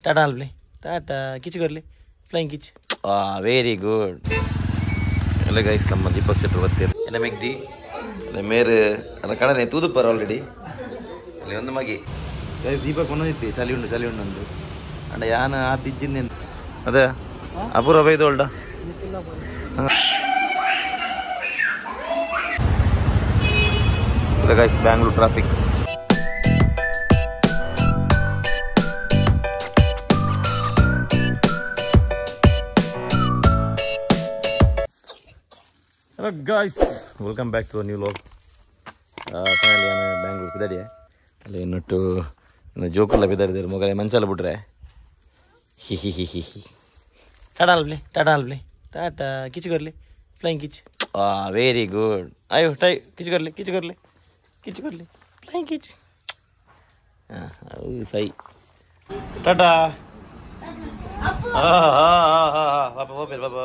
Tata ಅಲ್ಪ್ಲೆ Tata ಕಿಚ್ ಕೊರ್ಲಿ flying ಕಿಚ್ ಆ very good ಎಲ್ಲ guys ನಮ್ಮ ದೀಪಕ್ ಶೆಟ್ಟರ್ ಬರ್ತೀರಿ ಎನ್ನ ಮೆಗ್ದಿ ಅಲ್ಲ ಮೇರೆ ಅಲ್ಲ ಕಡನೆ ತೂದುಪ್ಪರ್ ಆಲ್ರೆಡಿ ಅಲ್ಲಿ ಒಂದು ಮಗಿ ಗೈಸ್ ದೀಪಕ್ ಒಂದೊಂದಿತ್ತು ಚಲಿ ಉಂಡು ಚಲಿ ಉಂಡು ಒಂದು ಅಂಡ ಯಾನ ಆತ ಇಜ್ಜಿಂದ ಅದೇ ಅಪೂರ್ವ ಬೈದೋಲ್ಡ guys Bangalore traffic. Hello guys, welcome back to a new vlog. Finally I'm in Bangalore pidadiye. Alle innottu jokulla pidadideru mogale manchala butre. Hi hi hi hi hi. Tata alple tata alple tata kichu korle flying kichu. Ah very good. Ayo try kichu korle kichu korle kichu korle flying kichu. Ah sai. Tata. Ah ah ah papa papa papa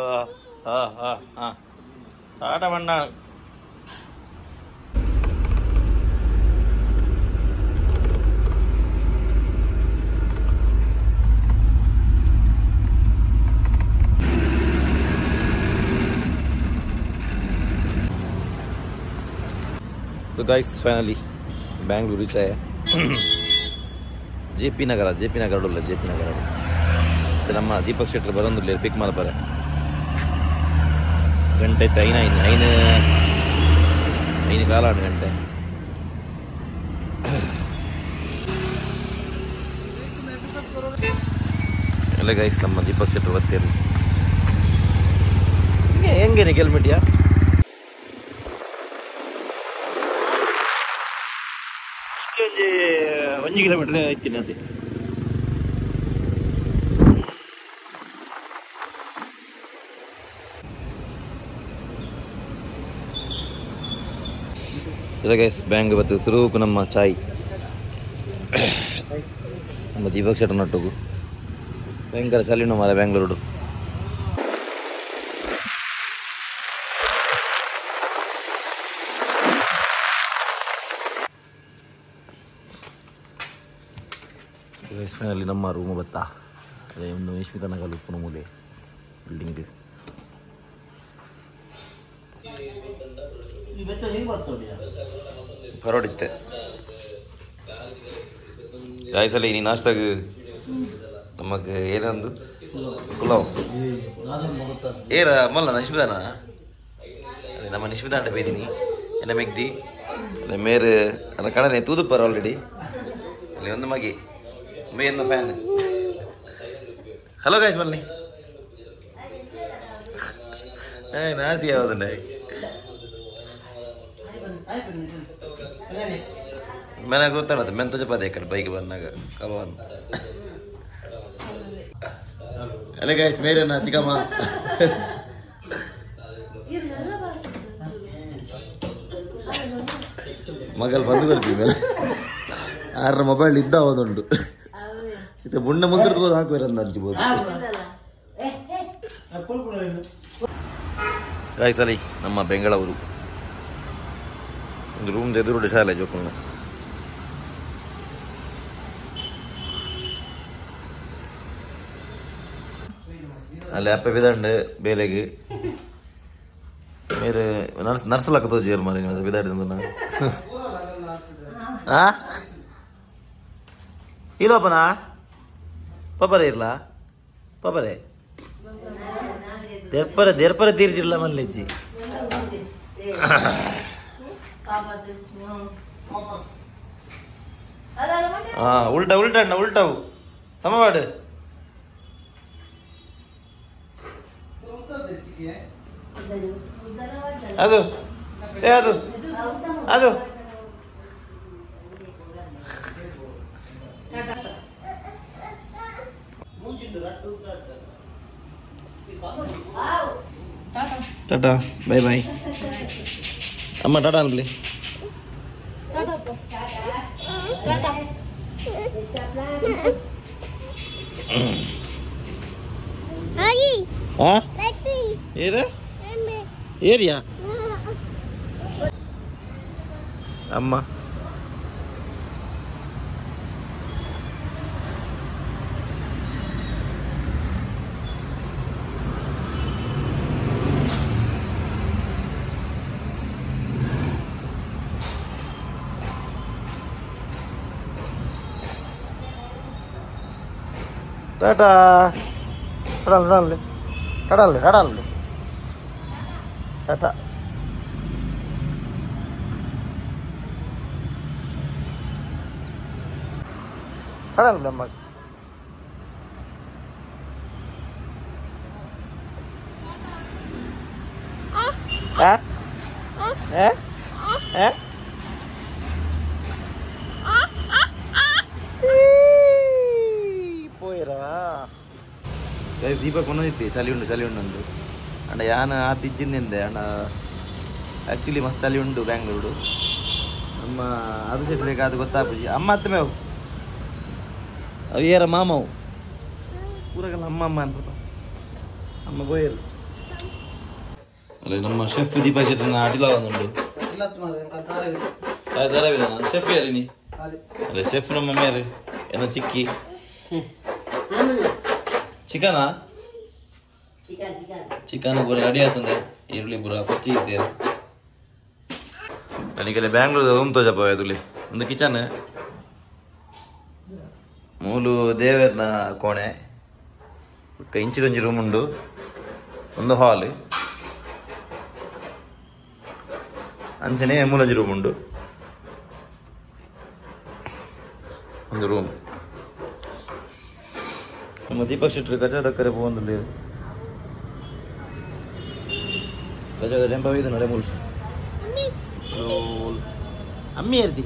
ah ah ah. Tata banna. So guys, finally Bangalore reach ಆಯ. J P ನಗರ J P ನಗರ ಉಲ್ಲ J P ನಗರ ನಮ್ಮ ದೀಪಕ್ ಶೆಟ್ಟರ್ ಬರೋದಿಲ್ಲ ಪಿಕ್ ಮಾಡ್ತಾರೆ. ಗಂಟೆ ಐತೆ ಐನ ಐನು ಐನು ಐನು ಕಾಲ ಗಂಟೆ. ಎಲ್ಲ ಗೈಸ್ ನಮ್ಮ ದೀಪಕ್ ಶೆಟ್ಟರ್ ಬರ್ತೀರಿ. ಹೆಂಗೇನೆ ಗೆಲ್ಮಿಟಿಯಾ? ಒಂಜಿ ಕಿಲೋಮೀಟರ್ ಐತಿನ ಅದೇ. ಗೈಸ್ ಬ್ಯಾಂಗ್ ಬರ್ತದೆ ಸುರೂಪು ನಮ್ಮ ಚಾಯ್ ನಮ್ಮ ದೀಪಕ್ ಶೆಟ್ಟರ್ ನಟ್ಟುಗು ಭಯಂಕರ ಚಲಿನ ಮಾರ ಬ್ಯಾಂಗ್ಳೂರು. ಫೈನಲಿ ನಮ್ಮ ರೂಮ್ ಬತ್ತಾ ಅದೇ ಒಂದು ಯಶ್ಮಿತಾ ನಗರ ಉಪ್ಪುನ ಮೂಲೆ ಬಿಲ್ಡಿಂಗ್. ಪರೋಡಿತ್ತೆ ಗಾಯ್ಸಲ್ಲಿ ನೀ ನಾಷ್ಟಾಗ ನಮಗೆ ಏನಂದು ಪುಲಾವ್ ಏರ ಮಲ್ಲ ನಿಶ್ಮಿತಾನ ಅದೇ ನಮ್ಮ ನಿಶ್ಮಿತಾ ಅಂಟ ಬೈದೀನಿ ಎನ್ನ ಮೆಗ್ದಿ ಅಲ್ಲ ಮೇರೆ ಅಲ್ಲ ಕಡನೆ ತೂದುಪ್ಪರ್ ಆಲ್ರೆಡಿ ಅಲ್ಲಿ ಒಂದು ಮಗಿ ಮೇನ್ ಫ್ಯಾನ್. ಹಲೋ ಗಾಯ್ಸ್ ಬನ್ನಿ ನಾಸಿ ಯಾವ್ದಂಡೆ ಮನೆ ಗೊತ್ತಾಡತ್ತೆ ಮೆಂತ ಚಪಾತಿ ಕಡೆ ಬೈಕ್ ಬಂದಾಗ ಕಲ್ವಾನ್. ಅಲ್ಲ ಗಾಯ್ಸ್ ಮೇರೆನಾ ಚಿಕ್ಕಮ್ಮ ಮಗಲ್ ಬಂದು ಬರ್ತೀವಿ ಮೇಲೆ ಆರ ಮೊಬೈಲ್ ಇದ್ದ ಹೋದುಂಟು ಇದು ಬುಣ್ಣ ಮುಂದಿರ್ಬೋದು ಹಾಕುವ ಅಂತ ಹಂಚ್ಬೋದು. ಗಾಯ್ಸ್ ಅಲ್ಲಿ ನಮ್ಮ ಬೆಂಗಳೂರು ಒಂದು ರೂಮ್ ಎದುರು ಶಾಲೆ ಜೋಕೊಂಡು ಅಲ್ಲಿ ಅಪ್ಪ ಬಿದಂಡೆ ಬೇಲೆಗೆ ಬೇರೆ ನರ್ಸ್ ನರ್ಸಲಾಕತೋ ಜೇರ್ ಮಾರಿ ಬಿದಾಡಿದ ಆ ಇಲ್ಲಪ್ಪನಾ ಪಪರೆ ಇರ್ಲಾ ಪಪರೆ ದೇರ್ಪರೆ ದೇರ್ಪರೆ ತೀರ್ಜಿರ್ಲ ಮಲ್ಲೆಜ್ಜಿ. ಹಾ ಉಲ್ಟಾ ಉಲ್ಟಾ ಅಣ್ಣ ಉಲ್ಟಾವು ಸಮವಾಡು. ಅದು ಏ ಅದು ಅದು ಟಾಟಾ ಬೈ ಬೈ ಅಮ್ಮ ಟಾಟಾ ಅನ್ಲಿ. ಏರಿಯಾ ಅಮ್ಮ ಟಾಟಾ ಟಾಟಾ ಟಾಟಾ ಟಾಟಾ ಟಾಟಾ ಟಾಟಾ ಅಮ್ಮ. ಪೋಯರಾ ದೀಪಕ್ ಒಂದೊಂದಿತ್ತು ಚಳಿ ಉಂಡು ಚಳಿ ಉಂಡು ಅಂದು ಅಂಡ ಯಾನ ಆತ ಇಜ್ಜಿಂದೆ ಅಂಡ ಆ್ಯಕ್ಚುಲಿ ಮಸ್ತ್ ಚಳಿ ಉಂಡು ಬ್ಯಾಂಗ್ಳೂರು. ನಮ್ಮ ಅದು ಸೆಟ್ ಬೇಕಾದ ಗೊತ್ತಾಪುಜಿ. ಅಮ್ಮ ಅತ್ತ ಮೇವು ಅವು ಏರ ಮಾಮವು ಪೂರಗಲ್ಲ ಅಮ್ಮ ಅಮ್ಮ ಅನ್ಬಿಡ್ತ ಅಮ್ಮ ಬೋಯರು. ಅಲ್ಲ ನಮ್ಮ ಶೆಫ್ ದೀಪಕ್ ಶೆಟ್ಟನ ಅಡಿಲ ಒಂದುಂಡು ಶೆಫ್ ಯಾರು ನೀ? ಅಲ್ಲ ಶೆಫ್ ನಮ್ಮ ಮೇರೆ ಏನೋ ಚಿಕ್ಕಿ ಚಿಕನಾ ಚಿಕನ್ ಪೂರ ರೆಡಿ ಆಗ್ತದೆ. ಈರುಳ್ಳಿ ಪೂರ ಕೊಚ್ಚಿ ಇದ್ದೇವೆ. ನನಗೆಲ್ಲ ಬ್ಯಾಂಗ್ಳೂರ್ ರೂಮ್ ತೋಜಪ್ಪ ತುಳಿ ಒಂದು ಕಿಚನ್ ಮೂಲು ದೇವರ್ನ ಕೋಣೆ ಇಂಚಿದೊಂಜಿ ರೂಮ್ ಉಂಡು ಒಂದು ಹಾಲ್ ಅಂಚನೆ ಮೂಲೊಂಜಿ ರೂಮ್ ಉಂಡು ಒಂದು ರೂಮ್. ನಮ್ಮ ದೀಪಕ್ ಶೆಟ್ಟರು ಗಜದ ಕರೆ ಪೋವೊಂದುಲ್ಲೆರ್ ಗಜದ ಟೆಂಪ ಇದು ನಡೆ ಮೂಲು ಅಮ್ಮಿ ಏರ್ದಿ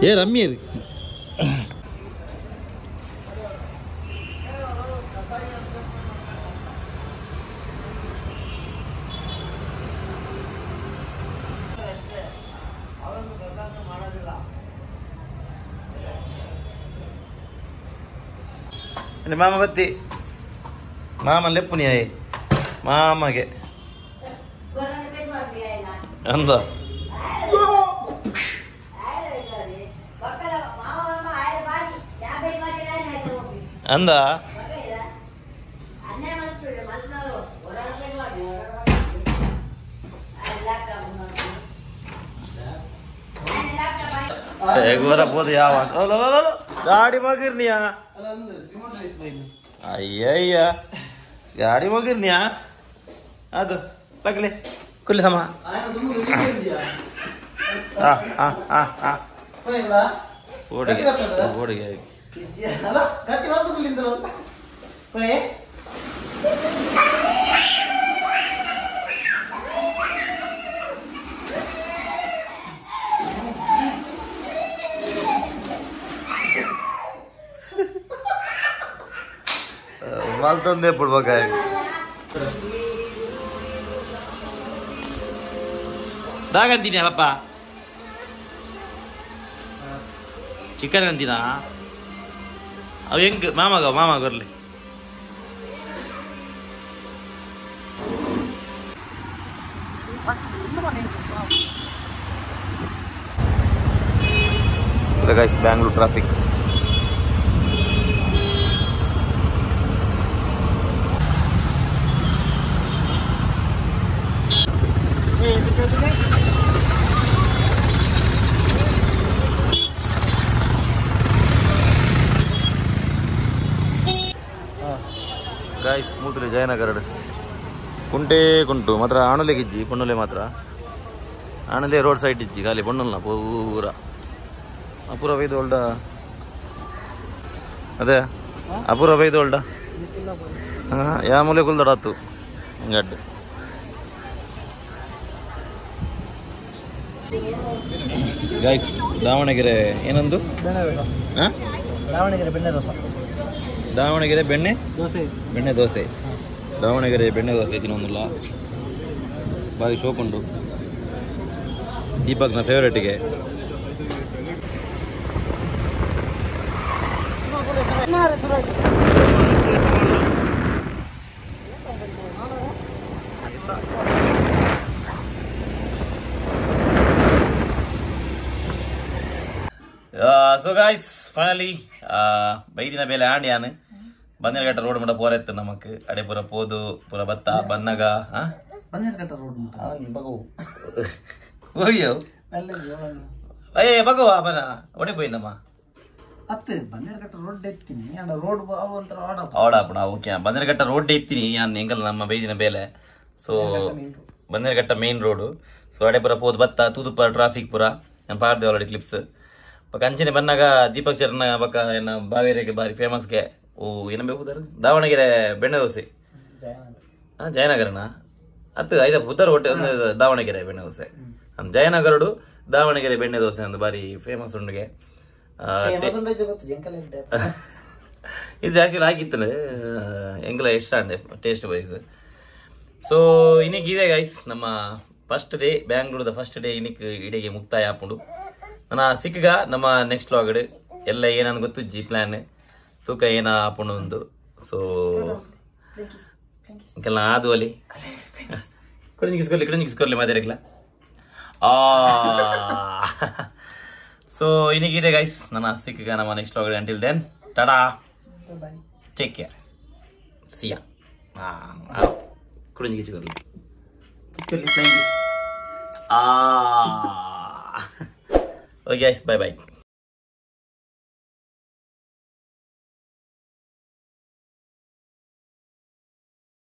ಏರ್ ಅಮ್ಮಿ ಏರಿ. ಮಾಮ ಬತ್ತಿ ಮಾಮ ಲೆಪ್ಪುನಿ ಆಯ್ ಮಾಮಗೆ ಅಂದ ಅಂದ ಗೋರ ಪೋದು ಯಾವ ಗಾಡಿ ಮಗಿರ್ನಿಯಾ? ಅಯ್ಯಯ್ಯ ಗಾಡಿ ಮಗಿರ್ನಿಯಾ? ಅದು ಲಗ್ಲೆ ಕುಲ್ಲಿ ಸಮ. ಓಡಿಗೆ ಓಡಿಗೆ ಮಲ್ತೊಂದೇ ಪುಡ್ಬೇಕಾಗಿ. ದಾಗಂತೀನಿ ಪಾಪ ಚಿಕನ್ ಅಂತೀನಾ? ಅವು ಹೆಂಗ್ ಮಾಮಗ ಮಾಮಗ ಬರ್ಲಿ. Bangalore traffic. Guys ಮೂತ್ರ ಜಯನಗರ ಕುಂಟೆ ಕುಂಟು ಮಾತ್ರ ಆಣಲೆ ಗಿಜ್ಜಿ ಪೊಣ್ಣಲೆ ಮಾತ್ರ ಆಣಲೆ ರೋಡ್ ಸೈಡ್ ಇಜ್ಜಿ ಖಾಲಿ ಪೊಣ್ಣಲ್ನ ಪೂರ ಅಪೂರ ಬೈದು ಒಲ್ಡ ಅದೇ ಅಪೂರ ಬೈದು ಒಲ್ಡ ಹಾಂ ಯಾ ಮೂಲೆ ಕುಲ್ದಡಾತು ಗಡ್ಡೆ. ಗೈಸ್ ದಾವಣಗೆರೆ ಏನೊಂದು ದಾವಣಗೆರೆ ಬೆಣ್ಣೆ ದೋಸೆ. ದಾವಣಗೆರೆ ಬೆಣ್ಣೆ ದೋಸೆ ಬೆಣ್ಣೆ ದೋಸೆ ದಾವಣಗೆರೆ ಬೆಣ್ಣೆ ದೋಸೆ ತಿನ್ನೊಂದಿಲ್ಲ ಭಾರಿ ಶೋಕುಂಡು ದೀಪಕ್ನ ಫೇವರೇಟಿಗೆ. ಸೊ ಗಾಯ್ಸ್ ಫೈನಲಿ ಬೈದಿನ ಬೇಲೆ ಆಂಡಿಯಾನು ಬಂದಿರಘಟ್ಟ ರೋಡ್ ಮುಟ ಪೋರೆತ್ತು ನಮಕ್ ಅಡೆ ಪೂರ ಪೋದು ಪೂರ ಬತ್ತ ಬನ್ನಗ ಬಂದಿರಘಟ್ಟ ರೋಡ್ ಬಗು ಹೋಗಿಯೋ ಏ ಬಗು ಬನ ಒಡೆ ಪೋಯಿಂದಮ್ಮ ಅತ್ತೆ ಬಂದೇರ್ಘಟ್ಟ ರೋಡ್ ಎತ್ತೀನಿ ಅಂಡ ರೋಡ್ ಒಂಥರ ಆಡ ಅವಡಾಪಣ ಓಕೆ ಬಂದೇರ್ಘಟ್ಟ ರೋಡ್ ಇತ್ತೀನಿ ಯಾನ್ ಎಂಕಲ್ ನಮ್ಮ ಬೈದಿನ ಬೇಲೆ. So Bannerghatta main road. So ಅಡೆ ಪೂರ ಪೋದು ಬತ್ತ ತೂದುಪ ಟ್ರಾಫಿಕ್ ಪೂರ ನಾನು ಪಾಡ್ದೆ ಆಲ್ರೆಡಿ ಕ್ಲಿಪ್ಸ್. ಬೊಕ ಅಂಚನೆ ಬನ್ನಾಗ ದೀಪಕ್ ಚರಣ ಬೊಕ ಏನ ಬಾವೇರಿಗೆ ಬಾರಿ ಫೇಮಸ್ಗೆ ಓ ಏನ ಬೇಕು ದಾವಣಗೆರೆ ಬೆಣ್ಣೆ ದೋಸೆ. ಹಾಂ ಜಯನಗರನ ಅತ್ತು ಐದ ಪುದರ್ ಹೊಟ್ಟೆ ದಾವಣಗೆರೆ ಬೆಣ್ಣೆ ದೋಸೆ. ಜಯನಗರಡು ದಾವಣಗೆರೆ ಬೆಣ್ಣೆ ದೋಸೆ ಒಂದು ಬಾರಿ ಫೇಮಸ್ ಉಂಡುಗೆ. ಇದು ಆ್ಯಕ್ಚುಲಿ ಆಗಿತ್ತು ಎಂಗ್ಲ ಇಷ್ಟ ಅಂಡೆ ಟೇಸ್ಟ್ ವೈಸ್. ಸೊ ಇನ್ನಿಕ್ ಇದೆ ಗೈಸ್ ನಮ್ಮ ಫಸ್ಟ್ ಡೇ ಬ್ಯಾಂಗ್ಳೂರ್ದ ಫಸ್ಟ್ ಡೇ ಇನ್ನಿಕ್ ಇಡೆಗೆ ಮುಕ್ತಾಯ ಆಪುಂಡು. ನನ್ನ ಸಿಕ್ಕಗ ನಮ್ಮ ನೆಕ್ಸ್ಟ್ ಲಾಗಡ್ ಎಲ್ಲ ಏನನ್ ಗೊತ್ತು ಜಿ ಪ್ಲಾನ್ ತೂಕ ಏನ ಆಪುಂಡು ಒಂದು. ಸೊ ಇಂಕೆಲ್ಲ ಆದು ಅಲ್ಲಿ ಕಡೆ ಕಡೆ ಮಾತಾಡಕ್ಲ. ಸೊ ಇನ್ನಿಗಿದೆ ಗೈಸ್ ನನ್ನ ಸಿಕ್ಕಗ ನಮ್ಮ next vlog. Until then tata, take care, see ya. ಕುಡಿಂಜಿ ಕಿಚ್ಕೊರ್ಲಿ ಕಿಚ್ಕೊರ್ಲಿ. Okay guys, bye bye.